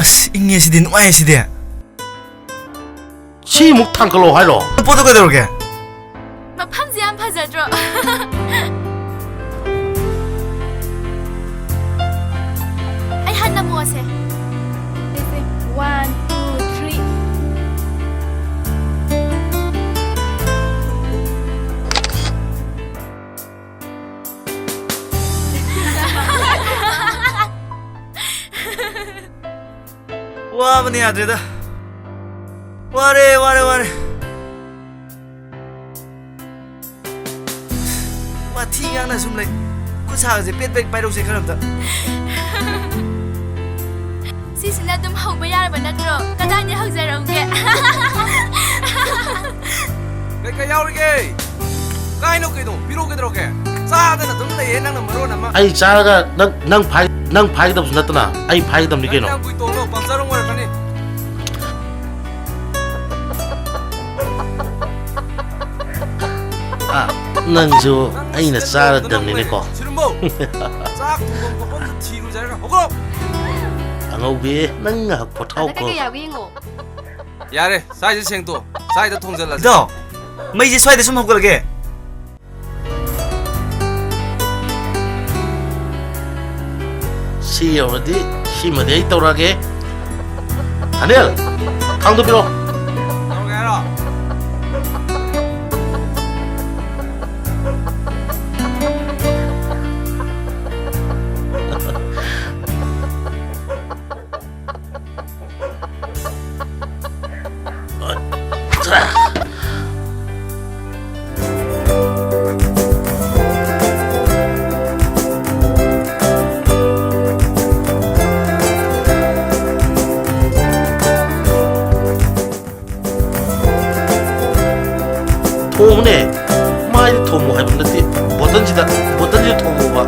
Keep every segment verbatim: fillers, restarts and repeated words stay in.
ꯑꯁ, ꯏꯪꯉꯦ ꯁꯤꯗꯤ, ꯅꯨꯡꯉꯥꯏꯌꯦ ꯁꯤꯗꯤ꯫ ꯁꯤꯃꯨꯛ ꯊꯥꯡꯒꯠꯂꯣ ꯍꯥꯏꯔꯣ? ꯄꯣꯠꯇꯣ ꯀꯩꯗꯧꯔꯒꯦ? ꯃꯐꯝꯁꯦ ꯌꯥꯝ ꯐꯖꯗ꯭ꯔꯣ? ꯑꯩ ꯍꯥꯟꯅ ꯃꯣꯁꯦ꯫ One, two, three. ꯋꯥꯕꯅ ꯌꯥꯗ꯭ꯔꯦꯗ꯫ ꯋꯥꯔꯦ, ꯋꯥꯔꯦ, ꯋꯥꯔꯦ꯫ ꯋꯥꯊꯤ ꯉꯥꯡꯅ ꯁꯨꯝ ꯂꯩ꯫ ꯈꯨꯠ ꯁꯥꯒꯁꯦ ꯄꯦꯠ ꯄꯦꯠ ꯄꯥꯏꯔꯧꯁꯦ ꯈꯔ ꯑꯝꯇ꯫ ꯁꯤꯁꯤꯅ ꯑꯗꯨꯝ ꯍꯧꯕ ꯌꯥꯔꯕ ꯅꯠꯇ꯭ꯔꯣ? ꯀꯗꯥꯏꯗꯩ ꯍꯧꯖꯔꯛꯎꯒꯦ? ꯀꯩꯀꯩ ꯌꯥꯎꯔꯤꯒꯦ? ꯀꯥꯏꯅꯣ ꯀꯩꯅꯣ? ꯄꯤꯔꯛꯑꯣ ꯀꯩꯗꯧꯔꯒꯦ? ꯆꯥꯗꯅ ꯑꯗꯨꯝ ꯂꯩꯌꯦ ꯅꯪꯅ ꯃꯔꯣꯟ ꯑꯃ꯫ ꯑꯩ ꯆꯥꯔꯒ ꯅꯪ, ꯅꯪ ꯐꯥꯏ-, ꯅꯪ ꯐꯥꯏꯒꯗꯕꯁꯨ ꯅꯠꯇꯅ ꯑꯩ ꯐꯥꯏꯒꯗꯕꯅꯤ ꯀꯩꯅꯣ? ꯅꯪ ꯌꯥꯝ ꯀꯨꯏ ꯇꯣꯡꯅꯣ, ꯄꯝꯆꯔ ꯑꯃꯨꯛ ꯑꯣꯏꯔꯛꯀꯅꯤ꯫ ꯑꯥ, ꯅꯪꯁꯨ ꯑꯩꯅ ꯆꯥꯔꯗꯕꯅꯤꯅꯦꯀꯣ꯫ ꯁꯤꯔꯨꯝꯕꯧ! ꯆꯥꯛ ꯊꯣꯡꯐꯝ ꯈꯣꯠꯐꯝꯁꯨ ꯊꯤꯔꯨꯖꯔꯒ ꯍꯧꯒꯠꯂꯣ! ꯑꯉꯧꯕꯤ, ꯅꯪ ꯉꯥꯏꯍꯥꯛ ꯄꯣꯊꯥꯎꯀꯣ꯫ ꯑꯗ ꯀꯩꯀꯩ ꯌꯥꯎꯒꯦ ꯌꯦꯡꯉꯣ꯫ ꯌꯥꯔꯦ, ꯁ꯭ꯋꯥꯏꯁꯦ ꯁꯦꯡꯇꯣꯛ, ꯁ꯭ꯋꯥꯏꯗ ꯊꯣꯡꯖꯜꯂꯁꯦ꯫ ꯏꯇꯥꯎ, ꯃꯩꯁꯦ ꯁ꯭ꯋꯥꯏꯗ ꯁꯨꯝ ꯍꯧꯒꯠꯂꯒꯦ꯫ ꯁꯤ ꯌꯧꯔꯗꯤ ꯁꯤꯃꯗꯤ ꯑꯩ ꯇꯧꯔꯛꯑꯒꯦ꯫ ꯊꯥꯅꯦꯜ, ꯊꯥꯡꯗꯣ ꯄꯤꯔꯛꯑꯣ꯫ ꯇꯧꯔꯒꯦ ꯍꯥꯏꯔꯣ? ꯊꯣꯝꯃꯨꯅꯦ꯫ ꯃꯥꯏꯗ ꯊꯣꯝꯃꯨ ꯍꯥꯏꯕ ꯅꯠꯇꯦ꯫ ꯕꯣꯇꯜꯁꯤꯗ, ꯕꯣꯇꯜꯁꯤꯗ ꯊꯣꯝꯃꯨꯕ꯫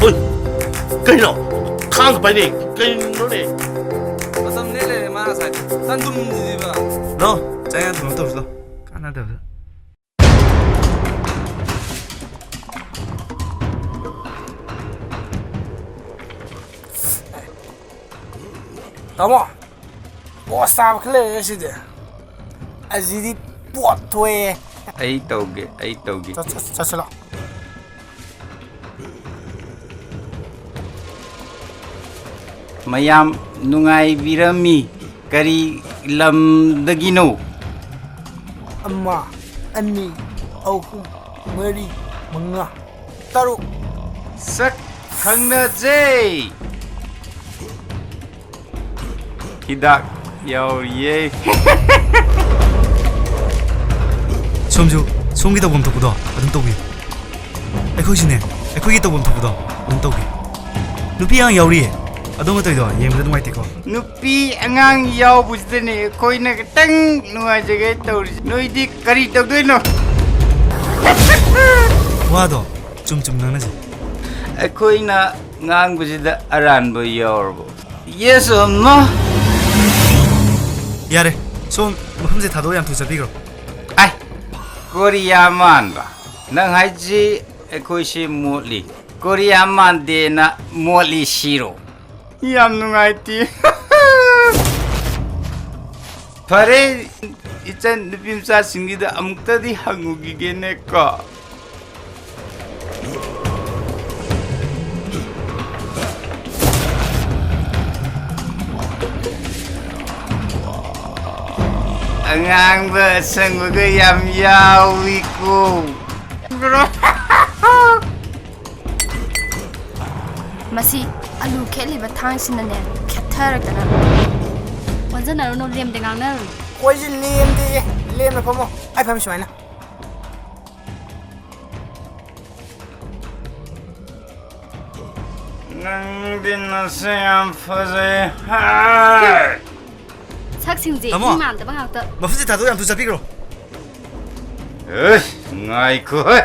ꯍꯣꯏ꯫ ꯀꯩꯅꯣ? ꯊꯥꯡ ꯄꯥꯏꯔꯦ꯫ ꯀꯩꯅꯣꯅꯦ? ꯃꯇꯝ ꯂꯦꯟ ꯂꯩꯔꯦ ꯃꯥ ꯉꯁꯥꯏ꯫ ꯇꯟꯗꯨꯝꯁꯤꯗꯤꯕ꯫ ꯂꯣ, ꯆꯥ ꯌꯥꯝ ꯊꯨꯅ ꯇꯧꯁꯤ ꯂꯣ꯫ ꯀꯥꯟꯅꯗꯕꯗ꯫ ꯇꯥꯃꯣ, ꯄꯣꯁ ꯇꯥꯕ ꯈꯔ ꯂꯩꯔꯦ ꯁꯤꯗꯤ꯫ ꯑꯁꯤꯗꯤ ꯄꯣꯠ ꯊꯣꯛꯑꯦ꯫ ꯑꯩ ꯇꯧꯒꯦ, ꯑꯩ ꯇꯧꯒꯦ꯫ ꯆꯠ-, ꯆꯠ-, ꯆꯠꯁꯤꯂꯣ꯫ ꯃꯌꯥꯝ ꯅꯨꯡꯉꯥꯏꯕꯤꯔꯝꯃꯤ꯫ ꯀꯔꯤ ꯂꯝꯗꯒꯤꯅꯣ? ꯑꯃ, ꯑꯅꯤ, ꯑꯍꯨꯝ, ꯃꯔꯤ, ꯃꯉꯥ, ꯇꯔꯨꯛ꯫ ꯁꯛ ꯈꯪꯅꯖꯩ꯫ ꯍꯤꯗꯥꯛ ꯌꯥꯎꯔꯤꯌꯦ꯫ ꯁꯣꯝꯁꯨ ꯁꯣꯝꯒꯤ ꯇꯧꯐꯝ ꯊꯣꯛꯄꯗꯣ ꯑꯗꯨꯝ ꯇꯧꯕꯤꯌꯨ꯫ ꯑꯩꯈꯣꯏꯁꯨꯅꯦ, ꯑꯩꯈꯣꯏꯒꯤ ꯇꯧꯐꯝ ꯊꯣꯛꯄꯗꯣ ꯑꯗꯨꯝ ꯇꯧꯕꯤꯌꯨ꯫ ꯅꯨꯄꯤ ꯑꯉꯥꯡ ꯌꯥꯎꯔꯤꯌꯦ꯫ ꯑꯗꯣꯝꯅ ꯇꯧꯔꯤꯗꯣ ꯌꯦꯡꯕꯗ ꯅꯨꯡꯉꯥꯏꯇꯦꯀꯣ꯫ ꯅꯨꯄꯤ ꯑꯉꯥꯡ ꯌꯥꯎꯕꯁꯤꯗꯅꯦ ꯑꯩꯈꯣꯏꯅ ꯈꯤꯇꯪ ꯅꯨꯡꯉꯥꯏꯖꯒꯦ ꯇꯧꯔꯤꯁꯦ꯫ ꯅꯣꯏꯗꯤ ꯀꯔꯤ ꯇꯧꯗꯣꯏꯅꯣ? ꯋꯥꯗꯣ ꯆꯨꯝ ꯆꯨꯝ ꯉꯥꯡꯅꯁꯦ꯫ ꯑꯩꯈꯣꯏꯅ ꯉꯥꯡꯕꯁꯤꯗ ꯑꯔꯥꯟꯕ ꯌꯥꯎꯔꯕꯣ? Yes or no? ꯌꯥꯔꯦ, ꯁꯣꯝ ꯃꯐꯝꯁꯦ ꯊꯥꯗꯣꯛꯑ ꯌꯥꯝ ꯊꯨꯅ ꯆꯠꯄꯤꯈ꯭ꯔꯣ꯫ ꯑꯥꯏ, ꯀꯣꯔꯤꯌꯥ ꯃꯥꯟꯕ꯫ ꯅꯪ ꯍꯥꯏꯁꯤ ꯑꯩꯈꯣꯏꯁꯤ ꯃꯣꯠꯂꯤ꯫ ꯀꯣꯔꯤꯌꯥ ꯃꯥꯟꯗꯦꯅ ꯃꯣꯠꯂꯤ ꯁꯤꯔꯣ? ꯌꯥꯝ ꯅꯨꯡꯉꯥꯏꯇꯦ꯫ ꯐꯔꯦ, ꯏꯆꯟ ꯅꯨꯄꯤ ꯃꯆꯥꯁꯤꯡꯒꯤꯗ ꯑꯃꯨꯛꯇꯗꯤ ꯍꯪꯉꯨꯈꯤꯒꯦꯅꯦꯀꯣ꯫ ꯑꯉꯥꯡꯕ ꯑꯁꯪꯕꯒ ꯌꯥꯝ ꯌꯥꯎꯏꯀꯣ꯫ ꯃꯁꯤ ꯑꯂꯨ ꯈꯦꯠꯂꯤꯕ ꯊꯥꯡꯁꯤꯅꯅꯦ ꯈꯦꯠꯊꯔꯛꯇꯅ꯫ ꯑꯣꯟꯖꯟꯅꯔꯨꯅꯨ, ꯂꯦꯝꯗꯦ ꯉꯥꯡꯅꯔꯨꯅꯨ꯫ ꯑꯩꯈꯣꯏꯁꯦ ꯂꯦꯝꯗꯦꯌꯦ, ꯂꯦꯝꯅ ꯐꯝꯃꯣ, ꯑꯩ ꯐꯝꯃꯤ ꯁꯨꯃꯥꯏꯅ꯫ ꯅꯪꯗꯤ ꯅꯁꯛ ꯌꯥꯝ ꯐꯖꯩ ꯍꯥꯏ꯫ ꯁꯛꯁꯤꯡꯁꯦ ꯇꯥꯃꯣ! ꯃꯤ ꯃꯥꯟꯗꯕ ꯉꯥꯛꯇ꯫ ꯃꯐꯝꯁꯦ ꯊꯥꯗꯣꯛ ꯌꯥꯝ ꯊꯨꯅ ꯆꯠꯄꯤꯈ꯭ꯔꯣ꯫ ꯑꯦ, ꯉꯥꯏꯈꯣꯍꯦ꯫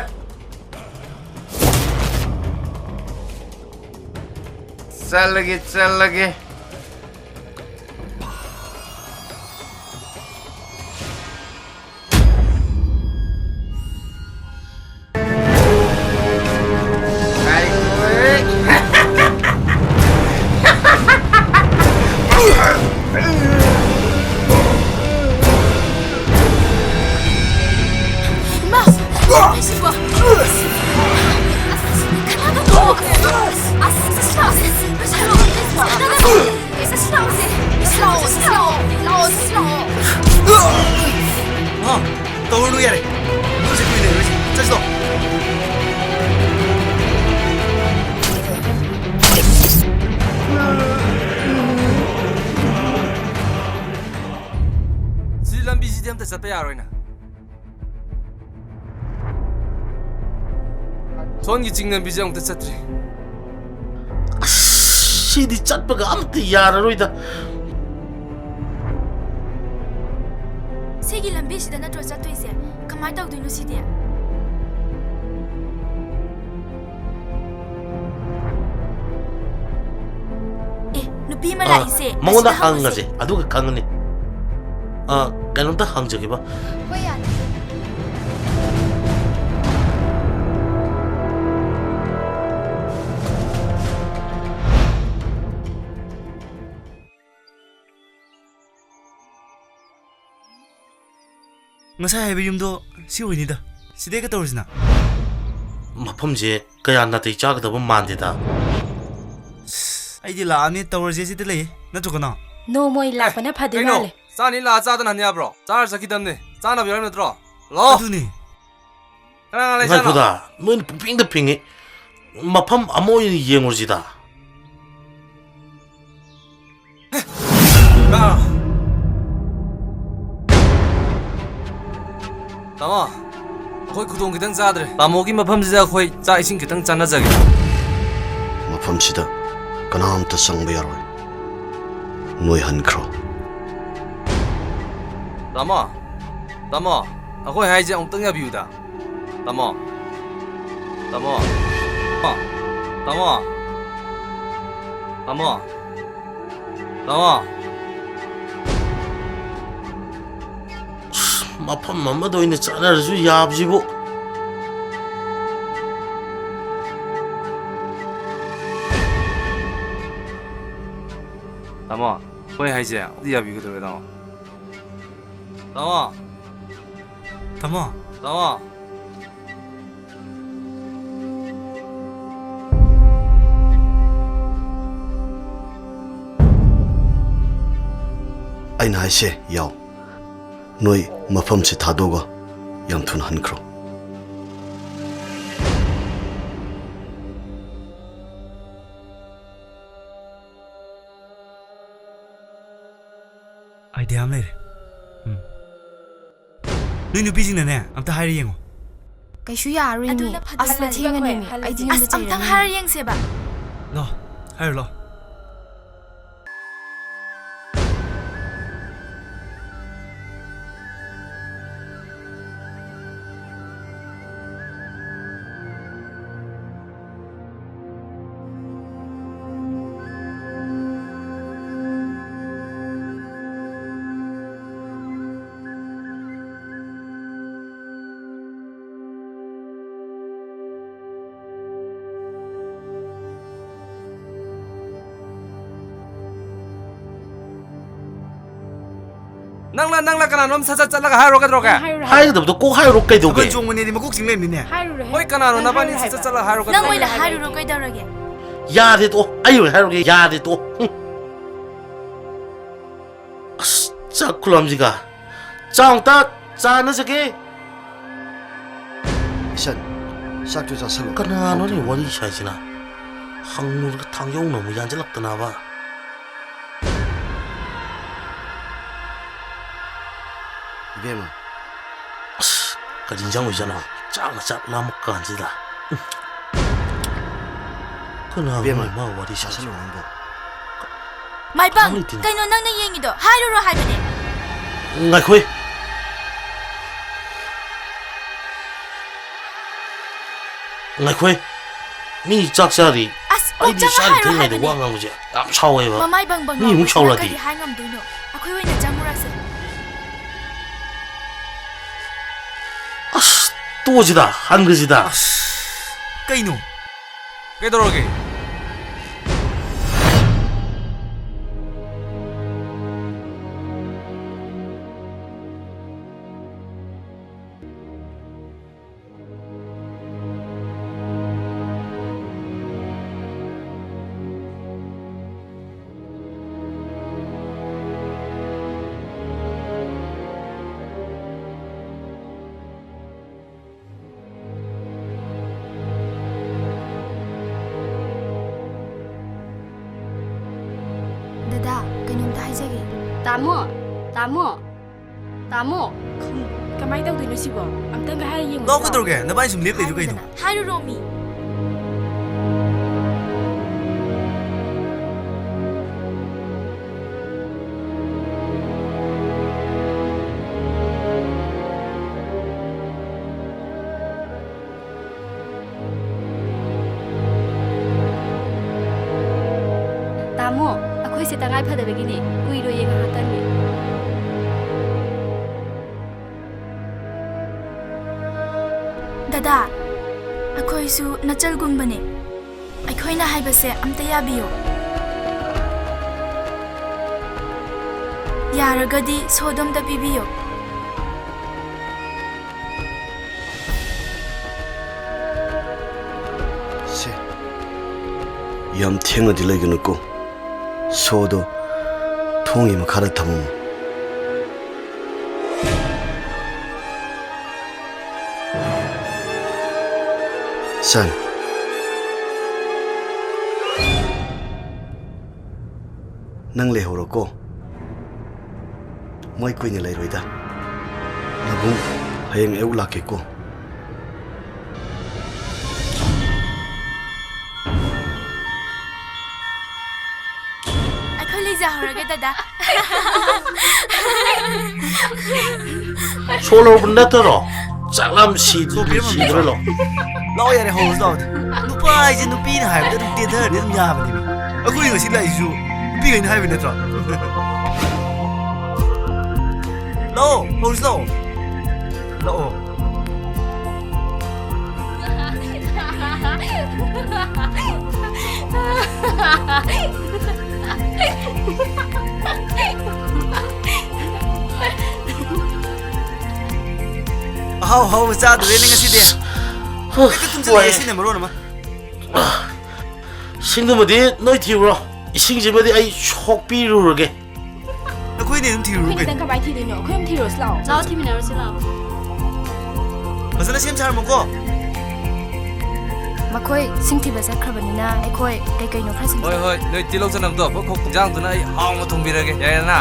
ꯆꯠꯂꯒꯦ, ꯆꯠꯂꯒꯦ꯫ ꯇꯧꯔꯨꯅꯨ, ꯌꯥꯔꯦ꯫ ꯍꯧꯖꯤꯛ ꯀꯨꯏꯅ ꯂꯩꯔꯣꯏꯁꯤ꯫ ꯆꯠꯁꯤ ꯂꯥꯎ꯫ ꯁꯤ ꯂꯝꯕꯤꯁꯤꯗꯤ ꯑꯝꯇ ꯆꯠꯄ ꯌꯥꯔꯣꯏꯅ꯫ ꯁꯣꯟꯒꯤ ꯆꯤꯡ ꯂꯝꯕꯤꯁꯦ ꯑꯃꯨꯛꯇ ꯆꯠꯇ꯭ꯔꯤ꯫ ꯑꯁ, ꯁꯤꯗꯤ ꯆꯠꯄꯒ ꯑꯝꯇ ꯌꯥꯔꯔꯣꯏꯗ꯫ ꯁꯤꯒꯤ ꯂꯝꯕꯤꯁꯤꯗ ꯅꯠꯇ꯭ꯔꯣ ꯆꯠꯇꯣꯏꯁꯦ? ꯀꯃꯥꯏ ꯇꯧꯗꯣꯏꯅꯣ ꯁꯤꯗꯤ? ꯑꯦ, ꯅꯨꯄꯤ ꯑꯃ ꯑ, ꯂꯥꯛꯏꯁꯦ꯫ ꯃꯉꯣꯟꯗ ꯑꯁꯤꯗ ꯍꯪꯉꯁꯦ꯫ ꯍꯪꯉꯁꯦ, ꯑꯗꯨꯒ ꯈꯪꯉꯅꯤ꯫ ꯑ, ꯀꯩꯅꯣꯝꯇ ꯍꯪꯖꯒꯦꯕ꯫ ꯍꯣꯏ, ꯌꯥꯅꯤ꯫ ꯉꯁꯥꯏ ꯍꯥꯏꯕ ꯌꯨꯝꯗꯣ ꯁꯤ ꯑꯣꯏꯅꯤꯗ꯫ ꯁꯤꯗꯩ ꯀꯩꯗꯧꯔꯁꯤꯅ? ꯃꯐꯝꯁꯦ ꯀꯌꯥ ꯅꯥꯇꯩ ꯆꯥꯒꯗꯕ ꯃꯥꯟꯗꯦꯗ꯫ ꯑꯩꯗꯤ ꯂꯥꯛꯑꯅꯤ ꯇꯧꯔꯁꯦ ꯁꯤꯗ ꯂꯩꯌꯦ꯫ ꯅꯠꯇ꯭ꯔꯣ ꯀꯅꯥ? ꯅꯣꯡꯃꯣꯏ ꯂꯥꯛꯄꯅ ꯐꯗꯣꯏ ꯀꯩꯅꯣ? ꯃꯥꯜꯂꯦ꯫ ꯆꯥꯅꯤ ꯂꯥꯛꯑ ꯆꯥꯗꯅ ꯍꯟ ꯌꯥꯕ꯭ꯔꯣ? ꯆꯥꯔ ꯆꯠꯈꯤꯗꯕꯅꯦ꯫ ꯆꯥꯅꯕ ꯌꯥꯎꯔꯝ ꯅꯠꯇ꯭ꯔꯣ? ꯂꯥꯛꯑꯣ꯫ ꯑꯗꯨꯅꯤ꯫ ꯀꯅꯥ ꯀꯅꯥ ꯂꯩꯖꯥꯠꯅꯣ? ꯉꯥꯏꯈꯣꯗ, ꯅꯣꯏꯅ ꯄꯨꯡꯐꯤꯡꯗ ꯐꯤꯡꯉꯤ꯫ ꯃꯐꯝ ꯑꯃ ꯑꯣꯏꯅ ꯌꯦꯡꯉꯨꯁꯤꯗ꯫ ꯑꯥ! ꯇꯥꯃꯣ, ꯑꯩꯈꯣꯏ ꯈꯨꯗꯣꯡ ꯈꯤꯇꯪ ꯆꯥꯗ꯭ꯔꯦ꯫ ꯇꯥꯃꯣꯒꯤ ꯃꯐꯝꯁꯤꯗ ꯑꯩꯈꯣꯏ ꯆꯥꯛ ꯏꯁꯤꯡ ꯈꯤꯇꯪ ꯆꯥꯅꯖꯒꯦ꯫ ꯃꯐꯝꯁꯤꯗ ꯀꯅꯥꯝꯇ ꯆꯪꯕ ꯌꯥꯔꯣꯏ꯫ ꯅꯣꯏ ꯍꯟꯈ꯭ꯔꯣ꯫ ꯇꯥꯃꯣ, ꯇꯥꯃꯣ, ꯑꯩꯈꯣꯏ ꯍꯥꯏꯁꯦ ꯑꯃꯨꯛꯇꯪ ꯌꯥꯕꯤꯌꯨꯗ꯫ ꯇꯥꯃꯣ꯫ ꯇꯥꯃꯣ꯫ ꯇꯥꯃꯣ꯫ ꯇꯥꯃꯣ꯫ ꯇꯥꯃꯣ꯫ ꯑꯁ, ꯃꯐꯝ ꯑꯃꯗ ꯑꯣꯏꯅ ꯆꯠꯅꯔꯁꯨ ꯌꯥꯕꯁꯤꯕꯨ꯫ ꯇꯥꯃꯣ, ꯑꯩꯈꯣꯏ ꯍꯥꯏꯁꯦ ꯑꯃꯨꯛꯇ ꯌꯥꯕꯤꯒꯗꯧꯔꯦ, ꯇꯥꯃꯣ꯫ ꯇꯥꯃꯣ꯫ ꯇꯥꯃꯣ꯫ ꯇꯥꯃꯣ꯫ ꯑꯩꯅ ꯍꯥꯏꯁꯦ ꯌꯥꯎ꯫ ꯅꯣꯏ ꯃꯐꯝꯁꯤ ꯊꯥꯗꯣꯛꯑꯒ ꯌꯥꯝ ꯊꯨꯅ ꯍꯟꯈ꯭ꯔꯣ꯫ ꯑꯥꯏꯗꯤꯌꯥ ꯑꯃ ꯂꯩꯔꯦ꯫ ꯎꯝ꯫ ꯅꯣꯏ ꯅꯨꯄꯤꯁꯤꯡꯅꯅꯦ, ꯑꯝꯇ ꯍꯥꯏꯔ ꯌꯦꯡꯉꯣ꯫ ꯀꯩꯁꯨ ꯌꯥꯔꯣꯏ, ꯃꯤ꯫ ꯑꯗꯨꯅ ꯐꯗꯧ ꯑꯁ, ꯃꯥꯜꯂꯦ꯫ ꯃꯊꯦꯡꯒꯅꯤ, ꯃꯤ꯫ ꯑꯩꯈꯣꯏ ꯑꯩꯗꯤ ꯌꯨꯝꯗ ꯑꯁ, ꯑꯝꯇꯪ ꯆꯩꯔꯅꯤ꯫ ꯍꯥꯏꯔ ꯌꯦꯡꯁꯦꯕ꯫ ꯂꯥꯛꯑꯣ, ꯍꯥꯏꯔꯨ ꯂꯥꯛꯑꯣ꯫ ꯅꯪꯂ, ꯅꯪꯂ ꯀꯅꯥꯅꯣꯝ ꯁꯠ ꯁꯠ ꯆꯠꯂꯒ ꯍꯥꯏꯔꯨꯔꯣ, ꯀꯩꯗꯧꯔꯒꯦ? ꯍꯥꯏꯔꯨꯔꯣ, ꯍꯥꯏꯔꯨꯔꯣ꯫ ꯍꯥꯏꯒꯗꯕꯗꯣ ꯀꯣꯛ ꯍꯥꯏꯔꯨꯔꯣ, ꯀꯩꯗꯧꯒꯦ? ꯊꯥꯕꯜ ꯆꯣꯡꯕꯅꯦꯗꯤ ꯃꯀꯣꯛ ꯆꯤꯡ ꯂꯩꯔꯝꯃꯤꯅꯦ꯫ ꯍꯥꯏꯔꯨꯔꯣ, ꯍꯣꯏ, ꯀꯅꯥꯅꯣ ꯅꯪ ꯅꯕꯥꯅꯤ ꯍꯥꯏꯔꯨꯔꯣ ꯁꯠ ꯁꯠ ꯍꯥꯏꯕ꯫ ꯆꯠꯂꯒ ꯍꯥꯏꯔꯨꯔꯣ, ꯅꯪ ꯀꯩꯗꯧꯔꯒꯦ? ꯑꯣꯏꯅ ꯍꯥꯏꯔꯨꯔꯣ, ꯀꯩꯗꯧꯔꯒꯦ? ꯌꯥꯔꯦ, ꯇꯣꯛꯑꯣ꯫ ꯑꯩ ꯑꯣꯏꯅ ꯍꯥꯏꯔꯨꯔꯒꯦ, ꯌꯥꯔꯦ, ꯇꯣꯛꯑꯣ꯫ ꯍꯨꯝ꯫ ꯑꯁ, ꯆꯥꯛ ꯈꯨꯂꯥꯝꯁꯤꯒ꯫ ꯆꯥꯛ ꯑꯃꯨꯛꯇ ꯆꯥꯅꯖꯒꯦ꯫ ꯏꯆꯟ, ꯆꯥꯛꯇꯨ ꯆꯥꯁꯜꯂꯣ꯫ ꯀꯅꯥꯅꯣꯅꯦ ꯍꯥꯎꯇꯕꯅꯤ꯫ ꯋꯥꯔꯤ ꯁꯥꯏꯁꯤꯅ? ꯍꯪꯉꯨꯔꯒ ꯊꯥꯡꯖꯧꯅ ꯑꯃꯨꯛ ꯌꯥꯟꯁꯤꯜꯂꯛꯇꯅꯕ꯫ ꯏꯕꯦꯝꯃ꯫ ꯑꯁ, ꯀꯔꯤ ꯏꯟꯖꯥꯡ ꯑꯣꯏꯖꯥꯠꯅꯣ? ꯆꯥꯛꯅ ꯆꯥꯛ ꯂꯥꯝꯃꯛ ꯀꯥꯟꯁꯤꯗ꯫ ꯎꯝ꯫ ꯀꯅꯥꯅꯣ ꯏꯕꯦꯝꯃ, ꯃꯥ ꯋꯥꯔꯤ ꯁꯥꯏꯁꯤꯕꯣ? ꯆꯥꯁꯜꯂꯣ ꯅꯪꯕꯣ꯫ ꯃꯥꯏꯕꯝ, ꯈꯪꯂꯤꯇꯤꯅ꯫ ꯀꯩꯅꯣ ꯅꯪꯅ ꯌꯦꯡꯉꯤꯗꯣ? ꯍꯥꯏꯔꯨꯔꯣ ꯍꯥꯏꯕꯅꯦ꯫ ꯉꯥꯏꯈꯣꯍꯦ꯫ ꯉꯥꯏꯈꯣꯍꯦ꯫ ꯃꯤ ꯆꯥꯛ ꯆꯥꯔꯤ꯫ ꯑꯁ, ꯀꯣꯛ ꯑꯩꯗꯤ ꯆꯪꯉ ꯍꯥꯏꯔꯣ ꯆꯥꯔꯤꯉꯩꯗ ꯍꯥꯏꯕꯅꯦ꯫ ꯋꯥ ꯉꯥꯡꯕꯁꯦ ꯌꯥꯝ ꯁꯥꯎꯋꯦꯕ꯫ ꯃꯃꯥꯏ ꯕꯪ ꯕꯪ ꯃꯤ ꯑꯃꯨꯛ ꯂꯥꯎꯕꯁꯤꯅ ꯁꯥꯎꯔꯗꯤ? ꯀꯔꯤ ꯍꯥꯏ ꯉꯝꯗꯣꯏꯅꯣ? ꯑꯩꯈꯣꯏ ꯑꯣꯏꯅ ꯆꯪꯉꯨꯔꯁꯦ꯫ ꯑꯁ, ꯇꯣꯛꯑꯁꯤꯗ, ꯍꯟꯈ꯭ꯔꯁꯤꯗ꯫ ꯑꯁ, ꯀꯩꯅꯣ? ꯀꯩꯗꯧꯔꯒꯦ? ꯇꯥꯃꯣ, ꯇꯥꯃꯣ, ꯇꯥꯃꯣ꯫ ꯀꯃꯥꯏꯅ ꯇꯧꯗꯣꯏꯅꯣ ꯁꯤꯕꯣ? ꯑꯝꯇꯪꯒ ꯍꯥꯏꯔ ꯌꯦꯡꯉꯨꯁꯤꯔꯣ? ꯂꯥꯛꯑꯣ, ꯀꯩꯗꯧꯔꯒꯦ? ꯅꯕꯥꯅꯤ ꯁꯨꯝ ꯂꯦꯞ ꯂꯩꯗꯨ ꯀꯩꯅꯣ? ꯍꯥꯏꯔꯨꯔꯣ ꯃꯤ꯫ ꯇꯥꯃꯣ, ꯑꯩꯈꯣꯏꯁꯦ ꯇꯉꯥꯏ ꯐꯗꯕꯒꯤꯅꯦ, ꯀꯨꯏꯔꯣꯏꯌꯦ, ꯉꯥꯏꯍꯥꯛꯇꯪꯅꯦ꯫ ꯗꯗꯥ, ꯑꯩꯈꯣꯏꯁꯨ ꯅꯆꯜꯒꯨꯝꯕꯅꯦ꯫ ꯑꯩꯈꯣꯏꯅ ꯍꯥꯏꯕꯁꯦ ꯑꯝꯇ ꯌꯥꯕꯤꯌꯨ꯫ ꯌꯥꯔꯒꯗꯤ ꯁꯣꯗꯣ ꯑꯝꯇ ꯄꯤꯕꯤꯌꯨ꯫ ꯁꯦ, ꯌꯥꯝ ꯊꯦꯡꯅꯗꯤ ꯂꯩꯒꯅꯨꯀꯣ꯫ ꯁꯣꯗꯣ ꯊꯣꯡꯒꯤ ꯃꯈꯥꯗ ꯊꯝꯃꯝꯃꯨ꯫ ꯁꯟ, ꯅꯪ ꯂꯩꯍꯧꯔꯣꯀꯣ꯫ ꯃꯣꯏ ꯀꯨꯏꯅ ꯂꯩꯔꯣꯏꯗ꯫ ꯅꯕꯨꯡ ꯍꯌꯦꯡ ꯑꯌꯨꯛ ꯂꯥꯛꯀꯦꯀꯣ꯫ ꯑꯩꯈꯣꯏ ꯂꯩꯖꯍꯧꯔꯒꯦ, ꯗꯗꯥ꯫ ꯁꯣ ꯂꯧꯔꯕ ꯅꯠꯇ꯭ꯔꯣ? ꯆꯥꯛ ꯂꯥꯝ ꯁꯤ-, ꯁꯣ ꯄꯤꯔꯝꯃꯕ ꯁꯤꯗ꯭ꯔꯣ? ꯂꯥꯛꯑꯣ ꯌꯥꯔꯦ, ꯍꯧꯔꯁꯤ ꯂꯥꯛꯑꯣ꯫ ꯅꯨꯄꯥ ꯍꯥꯏꯁꯦ ꯅꯨꯄꯤꯅ ꯍꯥꯏꯕꯗ ꯑꯗꯨꯝ ꯇꯦꯊꯔꯗꯤ ꯑꯗꯨꯝ ꯌꯥꯕꯅꯦꯃꯤ꯫ ꯑꯩꯈꯣꯏ ꯉꯁꯤ ꯂꯥꯛꯏꯁꯤꯁꯨ ꯅꯨꯄꯤꯈꯩꯅ ꯍꯥꯏꯕ ꯅꯠꯇ꯭ꯔꯣ? ꯂꯥꯛꯑꯣ, ꯍꯧꯔꯁꯤ ꯂꯥꯛꯑꯣ꯫ ꯂꯥꯛꯑꯣ꯫ ꯑꯍꯥꯎ ꯑꯍꯥꯎꯕ ꯆꯥꯗꯣꯔꯦꯅꯦ ꯉꯁꯤꯗꯤ꯫ ꯍꯦꯛꯇ ꯇꯨꯝꯁꯤꯜꯂꯛꯑꯦ ꯋꯥꯏ꯫ ꯁꯤꯅ ꯃꯔꯣꯟ ꯑꯃ꯫ ꯁꯤꯡꯗꯨꯃꯗꯤ ꯅꯣꯏ ꯊꯤꯔꯨꯔꯣ꯫ ꯏꯁꯤꯡꯁꯤꯃꯗꯤ ꯑꯩ ꯁꯣꯛꯄꯤꯔꯨꯔꯒꯦ꯫ ꯑꯩꯈꯣꯏꯅ ꯑꯗꯨꯝ ꯊꯤꯔꯨꯔꯣ ꯑꯩꯈꯣꯏꯅ ꯀꯩꯅꯣ? ꯈꯤꯇꯪ ꯀꯃꯥꯏꯅ ꯊꯤꯗꯣꯏꯅꯣ? ꯑꯩꯈꯣꯏ ꯑꯗꯨꯝ ꯊꯤꯔꯨꯔꯁꯤ ꯂꯥꯛꯑꯣ꯫ ꯂꯥꯛꯑꯣ, ꯊꯤꯃꯤꯟꯅꯔꯨꯁꯤ ꯂꯥꯛꯑꯣ꯫ ꯐꯖꯅ ꯁꯦꯝ ꯁꯥꯔꯝꯃꯨꯀꯣ꯫ ꯃꯈꯣꯏ ꯁꯤꯡ ꯊꯤꯕ ꯆꯠꯈ꯭ꯔꯕꯅꯤꯅ ꯑꯩꯈꯣꯏ ꯀꯩ ꯀꯩꯅꯣ ꯈꯔ ꯁꯦꯝ ꯍꯣꯏ, ꯍꯣꯏ, ꯅꯣꯏ ꯇꯤꯜꯍꯧ ꯆꯅꯝꯗꯣ ꯐꯠ ꯈꯣꯛ, ꯏꯟꯖꯥꯡꯗꯨꯅ ꯑꯩ ꯍꯥꯎꯅ ꯊꯣꯡꯕꯤꯔꯒꯦ, ꯌꯥꯏꯗꯅ?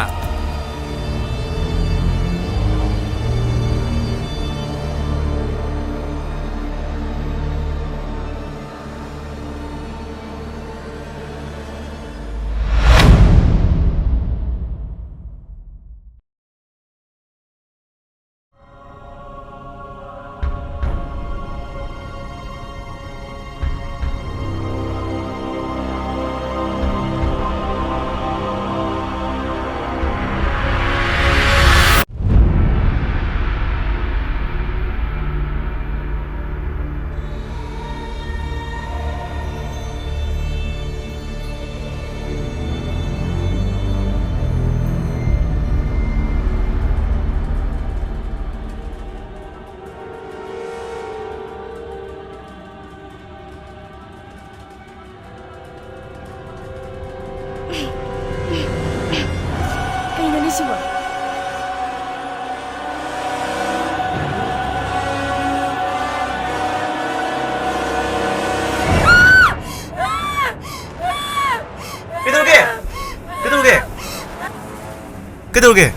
ꯇꯧꯔꯒꯦ?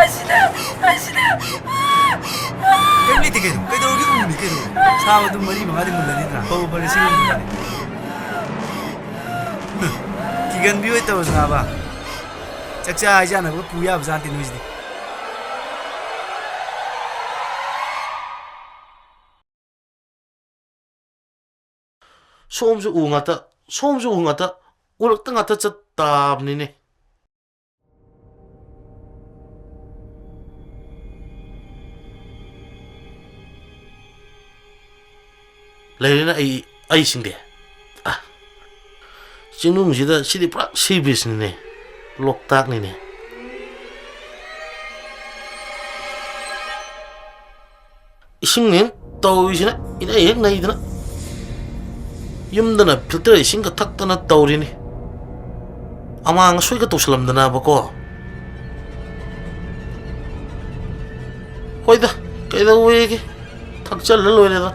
ꯑꯁꯤꯗ, ꯑꯁꯤꯗ꯫ ꯀꯩꯝ ꯂꯩꯇꯦ ꯀꯩꯅꯣ꯫ ꯀꯩꯗꯧꯔꯒꯦ? ꯎꯅꯤ ꯀꯩꯅꯣ꯫ ꯁꯥꯕꯗꯨ ꯃꯔꯤ ꯃꯉꯥꯗꯤ ꯃꯨꯜꯂꯅꯤꯗꯅ꯫ ꯐꯕꯨ ꯐꯔꯦ, ꯁꯤ ꯃꯨꯜꯂꯅꯤ꯫ ꯀꯤꯒꯟꯕꯤ ꯑꯣꯏ ꯇꯧꯔꯁꯤꯅꯥꯕ꯫ ꯆꯥꯛꯆꯥ ꯍꯩꯖꯥꯟꯅꯕꯒ ꯄꯨ ꯌꯥꯕ ꯖꯥꯠ ꯅꯠꯇꯦ ꯅꯣꯏꯁꯤꯗꯤ꯫ ꯁꯣꯝꯁꯨ ꯎ ꯉꯥꯛꯇ, ꯁꯣꯝꯁꯨ ꯎ ꯉꯥꯛꯇ, ꯎꯔꯛꯇ ꯉꯥꯛꯇ ꯆꯠ ꯇꯥꯕꯅꯤꯅꯦ꯫ ꯂꯩꯔꯦꯅ ꯑꯩ, ꯑꯩ ꯁꯤꯡꯗꯦ꯫ ꯑ, ꯆꯤꯡꯅꯨꯡꯁꯤꯗ ꯁꯤꯗꯤ ꯄꯨꯔꯥ ꯁꯤ ꯕꯤꯆꯅꯤꯅꯦ, ꯂꯣꯛꯇꯥꯛꯅꯤꯅꯦ꯫ ꯏꯁꯤꯡꯅꯦꯅ ꯇꯧꯔꯤꯁꯤꯅ ꯏꯅꯩ ꯍꯦꯛ ꯅꯩꯗꯅ꯫ ꯌꯨꯝꯗꯅ filter ꯏꯁꯤꯡꯒ ꯊꯛꯇꯅ ꯇꯧꯔꯤꯅꯤ꯫ ꯑꯃꯥꯡ ꯑꯁꯣꯏꯒ ꯇꯧꯁꯜꯂꯝꯗꯅꯕꯀꯣ꯫ ꯍꯣꯏꯗ, ꯀꯩꯗꯧꯋꯦꯒꯦ? ꯊꯛꯆꯜꯂ ꯂꯣꯏꯔꯦꯗ꯫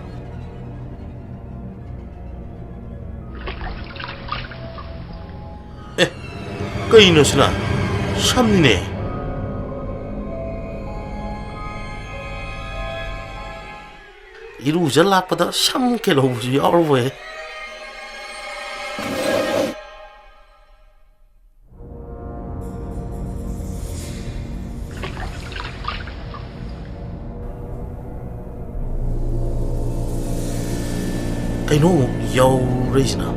ꯑꯦ, ꯀꯩꯅꯣ ꯁꯤꯅ? ꯁꯝꯅꯤꯅꯦ꯫ ꯏꯔꯨꯖ ꯂꯥꯛꯄꯗ ꯁꯝ ꯀꯦꯜꯍꯧꯕꯁꯨ ꯌꯥꯎꯔꯕꯣꯏ꯫ ꯀꯩꯅꯣ ꯑꯃꯨꯛ ꯌꯧꯔꯛꯏꯁꯤꯅ?